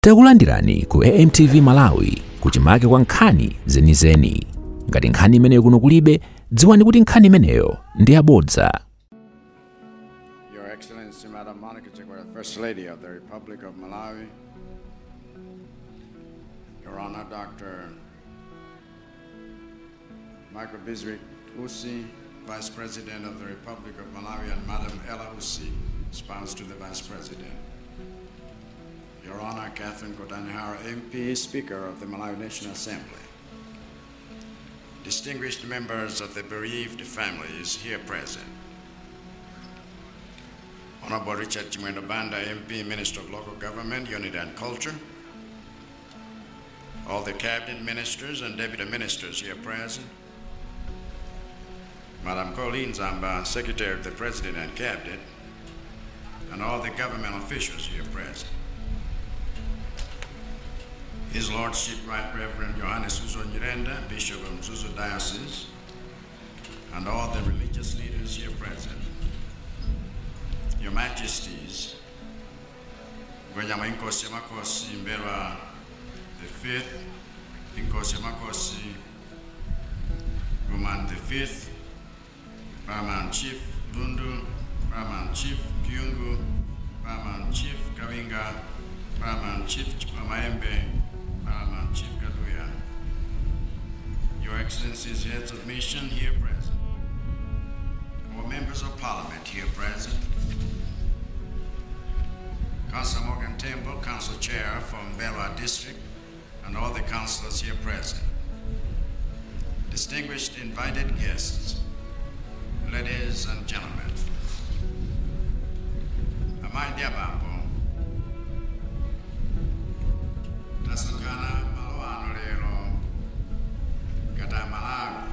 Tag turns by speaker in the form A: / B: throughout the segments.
A: Takulandirani ku AMTV Malawi kuchimake kwa nkhani zenizeni. Ngati nkhani imeneyo kuno kulibe, dziwani kuti nkhani imeneyo ndi yabodza.
B: Your Excellency, Madam Monica Chakwera, First Lady of the Republic of Malawi, Your Honor, Dr. Michael Bizwick Usi, Vice President of the Republic of Malawi, and Madam Ella Usi, spouse to the Vice President. Your Honor, Catherine Gotani Hara, MP, Speaker of the Malawi National Assembly. Distinguished members of the bereaved families here present. Honorable Richard Chimwendo Banda, MP, Minister of Local Government, Unity and Culture. All the cabinet ministers and deputy ministers here present. Madam Colleen Zamba, Secretary of the President and Cabinet, and all the government officials here present. His Lordship Right Reverend Johannes Suzgo Nyirenda, Bishop of Mzuzu Diocese, and all the religious leaders here present. Your Majesties, Ngonyama Inkosi Makosi M'mbelwa the Fifth, Inkosi Makosi Gomani the Fifth, Paramount Chief Lundu, Paramount Chief Kyungu, Paramount Chief Kawinga, Paramount Chief Chikulamayembe, Paramount Chief Kaduya. Your Excellencies, heads of mission here present, all members of parliament here present, Councillor Morgan Temple, Council Chair from M'mbelwa District, and all the councillors here present. Distinguished invited guests, ladies and gentlemen. Amayi ndi abambo, tasonkhana malo ano lero ngati Amalawi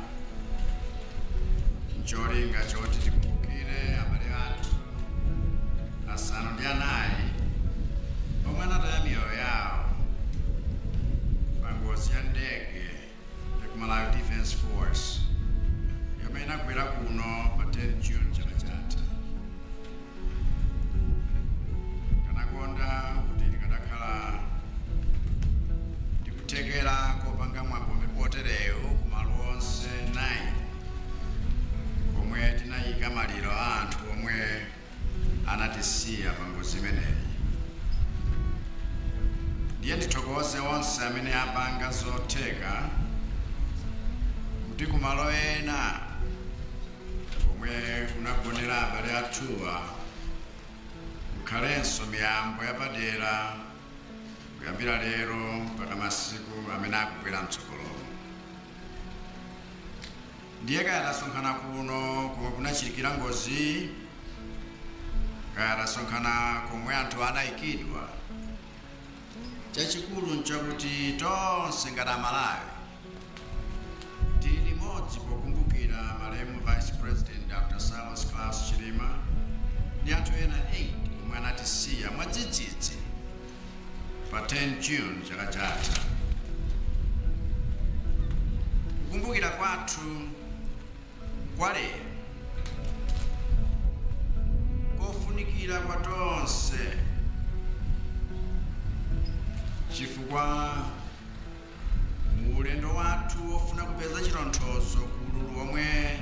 B: ncholinga choti tikumbukire abale athu 4 omwe anataya miyoyo yawo pa ngozi ya ndege ya ku Malawi Defense Force yomwe inagwera kuno pa 10 June chaka chatha. Kanakonda kuti tikadakhala ndikuthekera kopanga mwambo oterewu kumalo onse 9 komwe tinayika maliro a anthu omwe anatisiya pa ngozi imeneyi. Ndiye ndithokoze onse amene apanga zotheka kuti kumalo ena komwe kunagonera abale athuwa kukhalenso miyambo yapadera kuyambira lero mpaka masiku amene akubwera mtsogolomo. Ndiye kaya tasonkhana kuno komwe kunachitikira ngozi, kaya tasonkhana komwe anthu anayikidwa, chachikulu nchakuti tonse ngati Amalawi tili limodzi pokumbukira malemu Vice President Dr. Saulos Klaus Chilima ndi anthu ena 8 omwe anatisiya mwadzidzidzi pa 10 June chaka chatha. Kukumbukira kwathu kwa lero kofunikira kwa tonse chifukwa mu ulendo wathu wofuna kupeza chitonthozo ku ululu omwe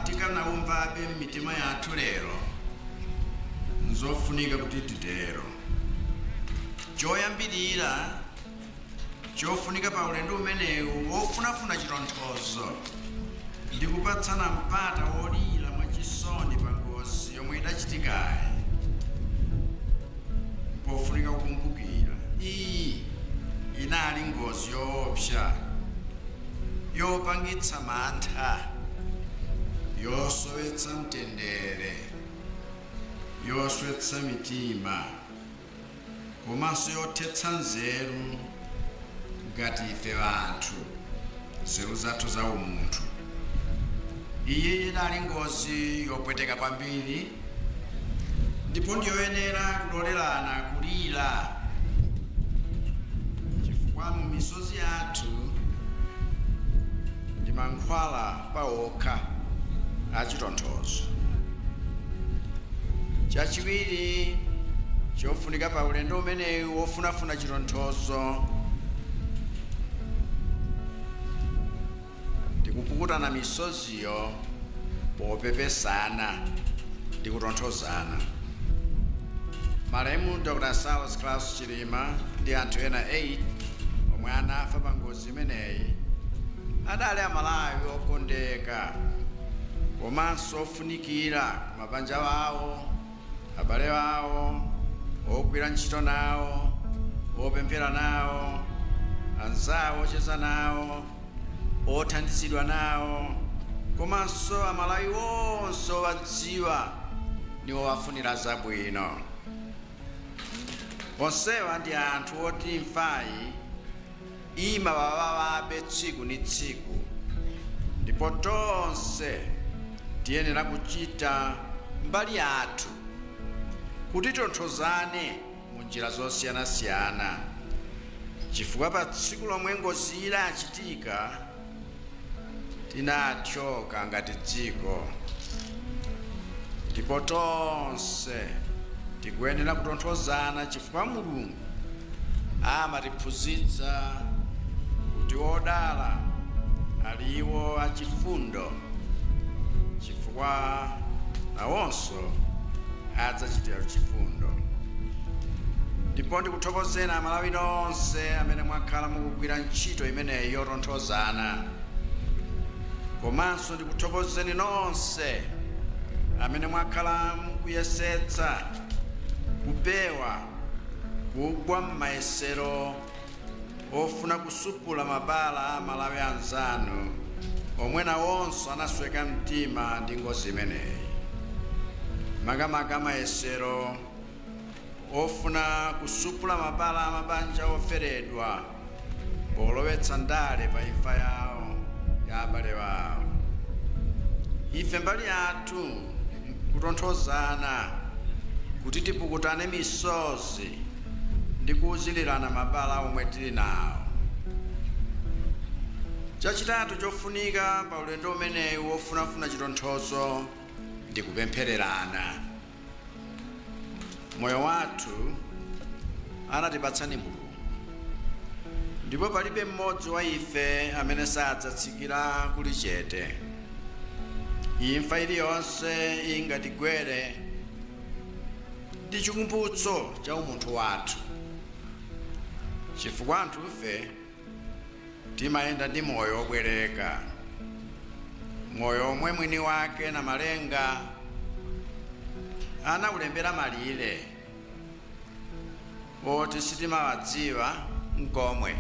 B: tikanawumvabe m'mitima yathu lero, nzofunika kuti titero. Choyambirira chofunika pa ulendo umenewu wofunafuna chitonthozo ndi kupatsana mpata wolira mwachisoni pa ngozi yomwe idachitikayi. Pofunika kukumbukira iyi inali ngozi yoopsa, yopangitsa mantha, yosowetsa mtendere, yoswetsa mitima, komanso yothetsa nzeru ngati ife anthu, nzeru zathu za umunthu. Iyi inali ngozi yopweteka kwambiri ndipo ndiyoyenera kulolerana kulira, chifukwa mu misozi yathu ndi mankhwala pawokha achitonthozo. Chachiwiri, Chofunika pa ulendo umenewu wofunafuna chitonthozo ndikupukutana misoziyo popepesana ndi kutonthozana. Malemu Dr. Saulos Klaus Chilima ndi anthu ena 8 omwe anafa pa ngozi imeneyi adali Amalawi okondeka komanso ofunikira mabanja wawo, abale wawo, ogwira ntchito nawo, opemphera nawo, anzawo ocheza nawo, othandizidwa nawo, komanso Amalawi onse owadziwa ndi owafunira zabwino. Onsewa ndi anthu oti imfayi imawawawabe tsiku ndi tsiku, ndipo tonse tiyenera kuchita mbali yathu kuti tonthozane mu njira zosiyanasiyana, chifukwa pa tsiku lomwe ngozi idachitika tinathyoka ngati dziko, ndipo tonse tikuyenera kutonthozana chifukwa Mulungu amatiphunzitsa kuti odala aliwo achifundo, chifukwa nawonso adzachitira chifundo. Ndipo ndikuthokozeni Amalawi onse amene mwakhala mukugwira ntchito imeneyi yotonthozana, komanso ndikuthokozeni nonse amene mwakhala mukuyesetsa kupewa kugwa m'mayesero ofuna kusupula mabala a Amalawi anzanu omwe nawonso anasweka mtima ndi ngozi imeneyi, makamaka mayesero ofuna kusupula mabala a mabanja oferedwa polowetsa ndale pa imfa yawo ya abale wawo. Ife mbali yathu kutonthozana kuti tipukutane misozi ndi kuwuzilirana mabala omwe tili nawo. Chachitatu chofunika pa ulendo umenewu wofunafuna chitonthozo ndi kupemphererana. Moyo wathu anatipatsani Mulungu, ndipo palibe mmodzi wa ife amene sadzatsikira kuli chete. Imfa iliyonse ingatigwere ndi chikumbutso cha umunthu wathu, chifukwa anthufe timayenda ndi moyo wobwereka, moyo omwe mwini wake na malenga anawulembera malire oti sitimawadziwa nkomwe.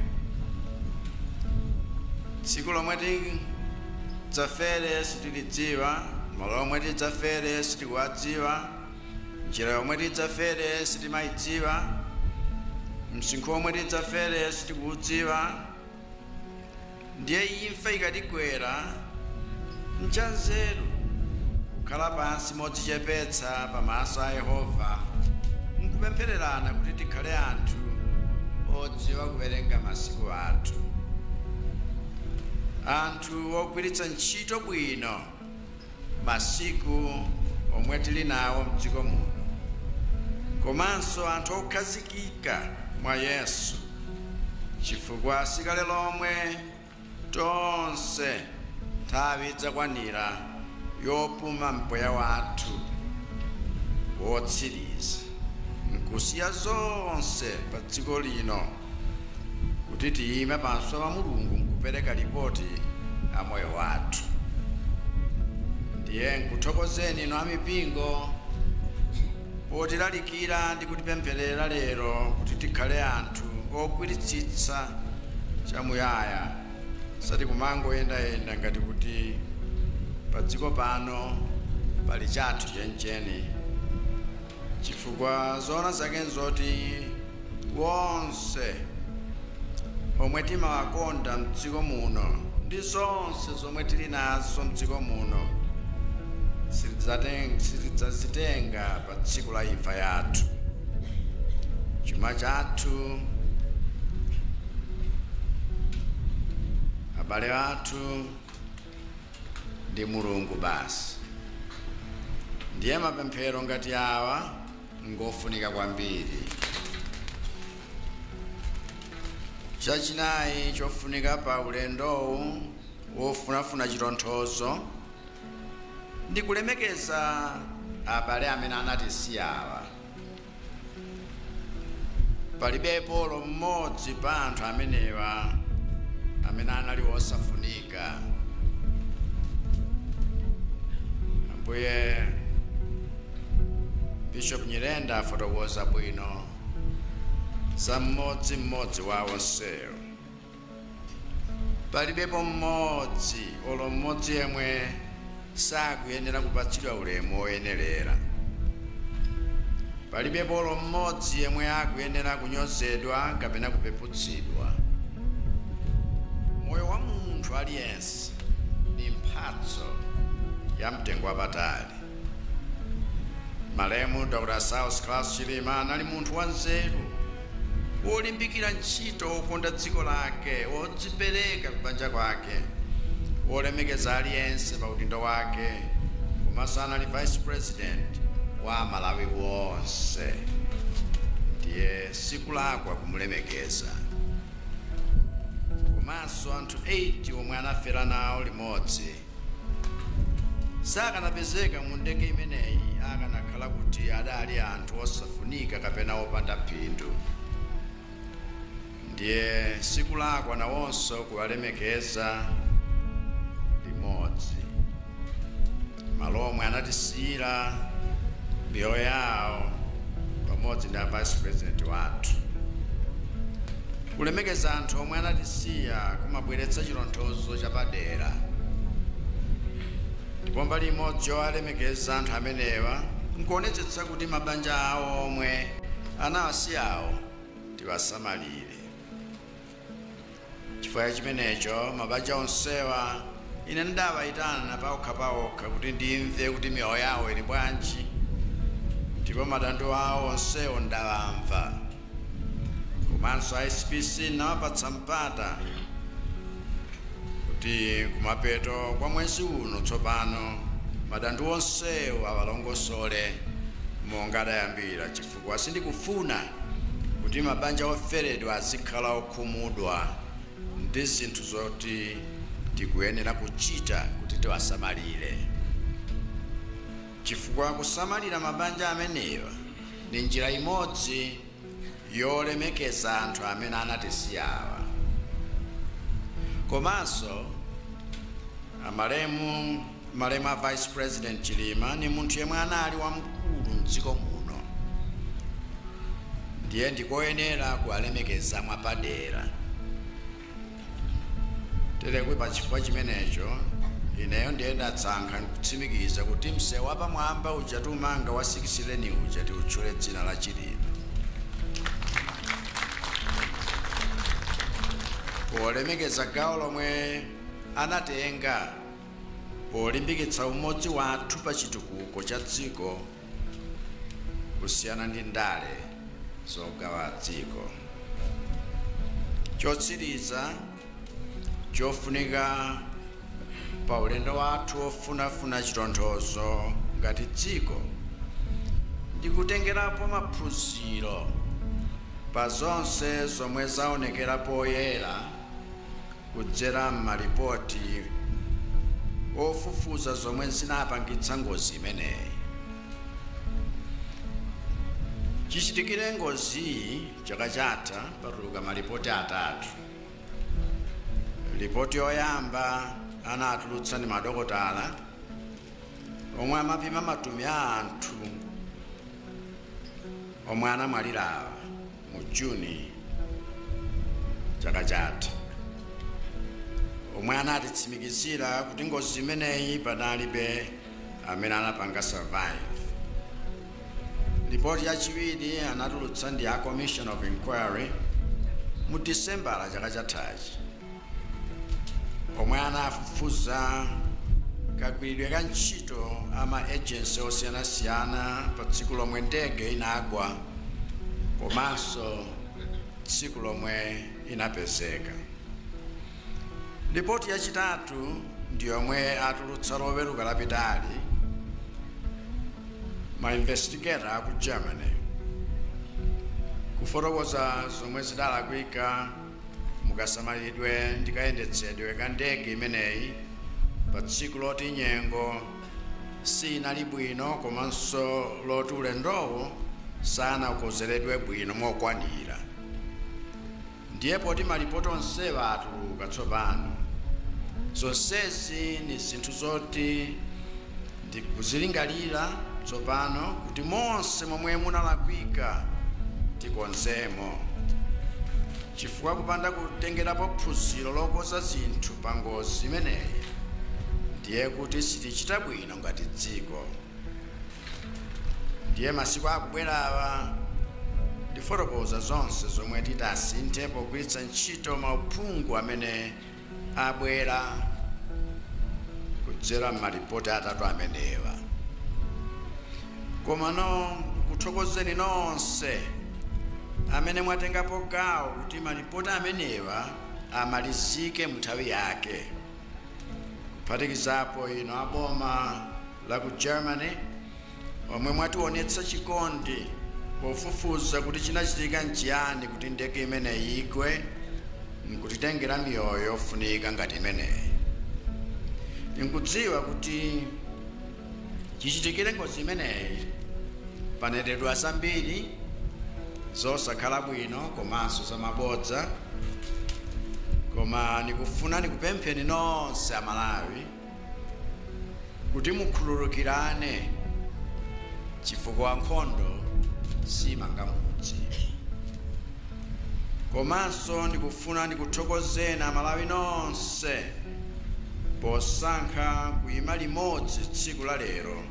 B: Tsiku lomwe tidzafere sitilidziwa, malo omwe tidzafere sitikuwadziwa, njira yomwe tidzafere sitimayidziwa, msinkhu omwe tidzafere sitikuudziwa. Ndiye imfa ikatigwera nchanzeru kukhala pansi modzichepetsa pamaso a Yehova nkupemphererana kuti tikhale anthu odziwa kuwerenga masiku athu, anthu ogwiritsa ntchito bwino masiku omwe tili nawo mdziko muno, komanso anthu okhazikika mwa Yesu, chifukwa sikale lomwe tonse nthawi idzakwanira yopuma mpweya wathu wotsiriza nkusiya zonse pa dziko lino kuti tiyime pamaso pa Mulungu nkupereka ripoti a moyo wathu. Ndiye nkuthokozeni inu amipingo potilalikira ndi kutipempherera lero kuti tikhale anthu ogwiritsitsa chamuyaya, sati kumangoyendayenda ngati kuti pa dziko pano pali chathu chenicheni, chifukwa zoona zake nzoti wonse omwe timawakonda mdziko muno ndi zonse zomwe tili nazo mdziko muno sitidzazitenga pa tsiku la imfa yathu. Chuma chathu, abale athu ndi Mulungu basi. Ndiye mapemphero ngati awa ngofunika kwambiri. Chachinayi chofunika pa ulendowu wofunafuna chitonthozo ndi kulemekeza abale amene anatisiyawa. Palibepo mmodzi pa anthu amenewa amene anali wosafunika. Ambuye Bishop Nyirenda afotokoza bwino za mmodzimmodzi wa onsewo. Palibepo mmodzi olo mmodzi yemwe sakuyenera kupatsidwa ulemu woyenerera. Palibepo olo mmodzi yemwe akuyenera kunyozedwa kapena kupeputsidwa. Moyo wa munthu aliyense ni mphatso ya mtengo wapatali. Malemu Dr. Saulos Klaus Chilima anali munthu wanzeru, wolimbikira ntchito, wokonda dziko lake, wodzipereka kubanja kwake, wolemekeza aliyense pa udindo wake, komanso anali vice president wa Malawi wonse. Ndiye sikulakwa kumulemekeza. Komanso anthu 8 omwe anafera nawo limodzi sakanapezeka mu ndege imeneyi akanakhala kuti adali anthu osafunika kapena opanda phindu. Ndiye sikulakwa nawonso kuwalemekeza limodzi. Malomwe anatisiyira miyoyo yawo pamodzi ndi a vice president wathu. Kulemekeza anthu omwe anatisiya kumabweretsa chitonthozo chapadera. Ndipo mbali imodzi yowalemekeza anthu amenewa nkuonetsetsa kuti mabanja awo omwe anawasiyawo tiwasamalire. Chifukwa chimenecho mabanja onsewa ine ndawayitana paokha paokha kuti ndimve kuti miyoyo yawo ili bwanji, ndipo madandaulo awo onsewo ndawamva. Komanso SPC nawapatsa mpata kuti kumapeto kwa mwezi uno tsopano madandaulo onsewo awalongosole monga adayambira, chifukwa sindikufuna kuti mabanja oferedwa azikhala okhumudwa ndi zinthu zoti tikuyenera kuchita kuti tiwasamalire. Chifukwa kusamalira mabanja amenewa ni njira imodzi yolemekeza anthu amene anatisiyawa. Komanso malemu a vice president Chilima ni munthu yemwe anali wamkulu mdziko muno, ndiye ndikoyenera kuwalemekeza mwapadera. Terekwe pa chifukwa chimenecho ineyo ndiye ndatsankha nkutsimikiza kuti msewu wapamwamba uja tiumanga wa 6 lane uja tiutchule dzina la Chilima, polemekeza gawo lomwe anatenga polimbikitsa umodzi wathu pa chitukuko cha dziko kusiyana ndi ndale zogawa dziko. Chotsiriza chofunika pa ulendo wathu wofunafuna chitonthozo ngati dziko ndi kutengerapo maphunziro pa zonse zomwe zaonekera poyera kudzera m'malipoti ofufuza zomwe zinapangitsa ngozi imeneyi. Chichitikire ngoziyi chaka chatha patuluka malipoti atatu. Lipoti yoyamba anatulutsa ndi madokotala omwe amapima matumi a anthu omwe anamwalirawa mu Juni chaka chatha, omwe anatitsimikizira kuti ngozi imeneyi panalibe amene anapanga survive. Ripoti yachiwiri anatulutsa ndi a Commission of Inquiry mu Disembala chaka chathachi, omwe anafufuza kagwiridwe ka ntchito ama agency osiyanasiyana pa tsiku lomwe ndege inagwa komanso tsiku lomwe inapezeka. Ripoti yachitatu ndi yomwe atulutsa loweruka lapitali Ma investigator aku Germany kufotokoza zomwe zidalakwika mukasamalidwe ndi kayendetsedwe ka ndege imeneyi pa tsiku loti nyengo sinali bwino komanso loti ulendowo sanakonzeredwe bwino mokwanira. Ndiye poti malipoti onsewa atuluka tsopano, zonsezi ni zinthu zoti ndikuzilingalira tsopano kuti monse momwe munalakwika tikonzemo, chifukwa kupanda kutengerapo phunziro lokoza zinthu pa ngozi imeneyi ndiye kuti sitichita bwino ngati dziko. Ndiye masiku akubwerawa ndifotokoza zonse zomwe titasinthe pogwiritsa ntchito mauphungu amene abwera kudzera m'malipoti atatu amenewa. Koma no kuthokozeni nonse amene mwatengapo gawo kuti malipoti amenewa amalizike munthawi yake, kuphatikizapo ino aboma la ku Germany omwe mwationetsa chikondi pofufuza kuti chinachitika nchiyani kuti ndege imeneyi igwe nkutitengera miyoyo yofunika ngati imeneyi. Nkudziwa kuti chichitikire ngozi imeneyi panenedwa zambiri zosakhala bwino komanso zamabodza, koma nikufuna nikupempheni nonse Amalawi kuti mukhululukirane, chifukwa nkhondo simanga mudzi. Komanso ndikufuna ndikuthokozeni Amalawi nonse posankha kuyima limodzi tsiku la lero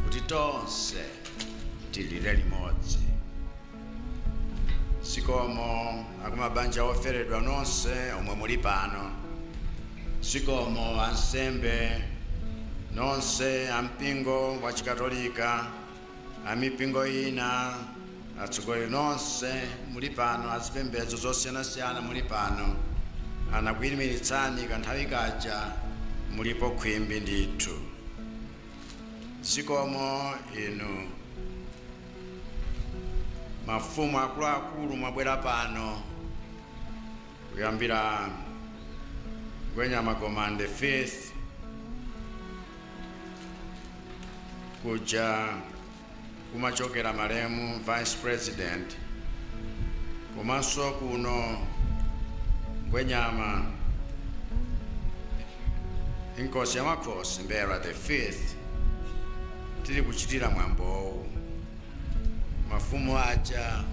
B: kuti tonse tilire limodzi. Zikomo akumabanja oferedwa nonse omwe muli pano, zikomo ansembe nonse ampingo wa Chikatolika, amipingo ina, atsogoleri nonse muli pano, azipembedzo zosiyanasiyana muli pano, anakuyimiriritsani kanthawi kaja mulipo khwimbi ndithu. Zikomo inu mafumu akuluakulu mwabwera pano kuyambira Ngwenyama Gomande 5th kuja kumachokera malemu Vice President, komanso kuno Ngwenyama Inkosi ya Makhosi Mbera the 5th tili kuchitira mwambowu. Mafumu aja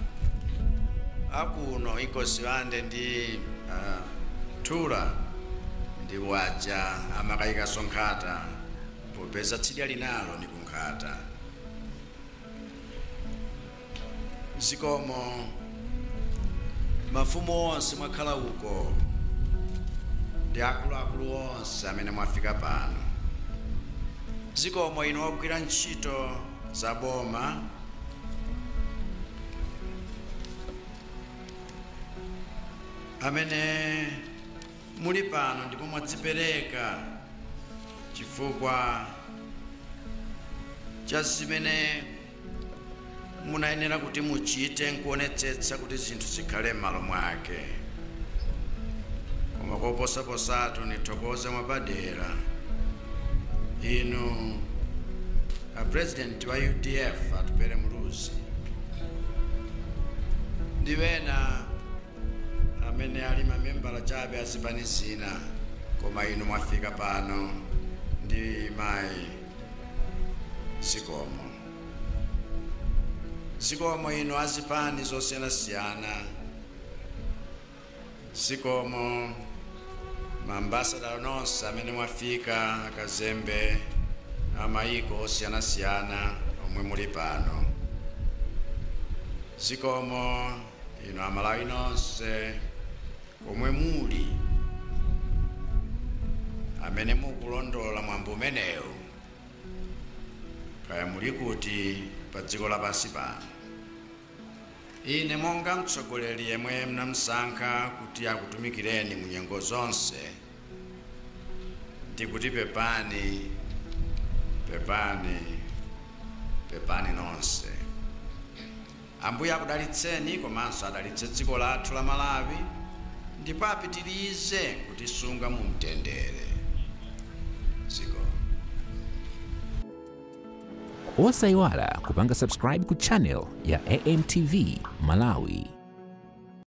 B: akuno Inkosi Wande ndi Thula ndi waja amakayika sonkhata popeza tsidya linalo ni kunkhata. Zikomo mafumu onse mwakhala uko ndi akuluakulu onse amene mwafika pano. Zikomo inu ogwira ntchito za boma, amene muli pano ndipo mwadzipereka chifukwa cha zimene munayenera kuti muchite nkuonetsetsa kuti zinthu zikhale m'malo mwake. Koma koposaposatu nithokoze mwapadera inu a President wa UDF Atupele Muluzi ndi wena amene ali mamembala chabe azipani zina, koma inu mwafika pano ndi mayi. Zikomo. Zikomo inu azipani zosiyanasiyana. Zikomo maambasada nonse amene mwafika, akazembe amayiko osiyanasiyana omwe muli pano. Zikomo inu Amalawi nonse omwe muli amene mukulondola mwambo umenewu, kaya muli kuti pa dziko lapansi pano. Ine monga mtsogoleri yemwe mnamsankha kuti akutumikireni mu nyengo zonse, ndikuti pepani, pepani, Pepani nonse. Ambuye akudalitseni komanso adalitse dziko lathu la Malawi ndipo apitirize kutisunga mu mtendere. Ziko.
A: Osayiwala kupanga subscribe ku channel ya AMTV Malawi.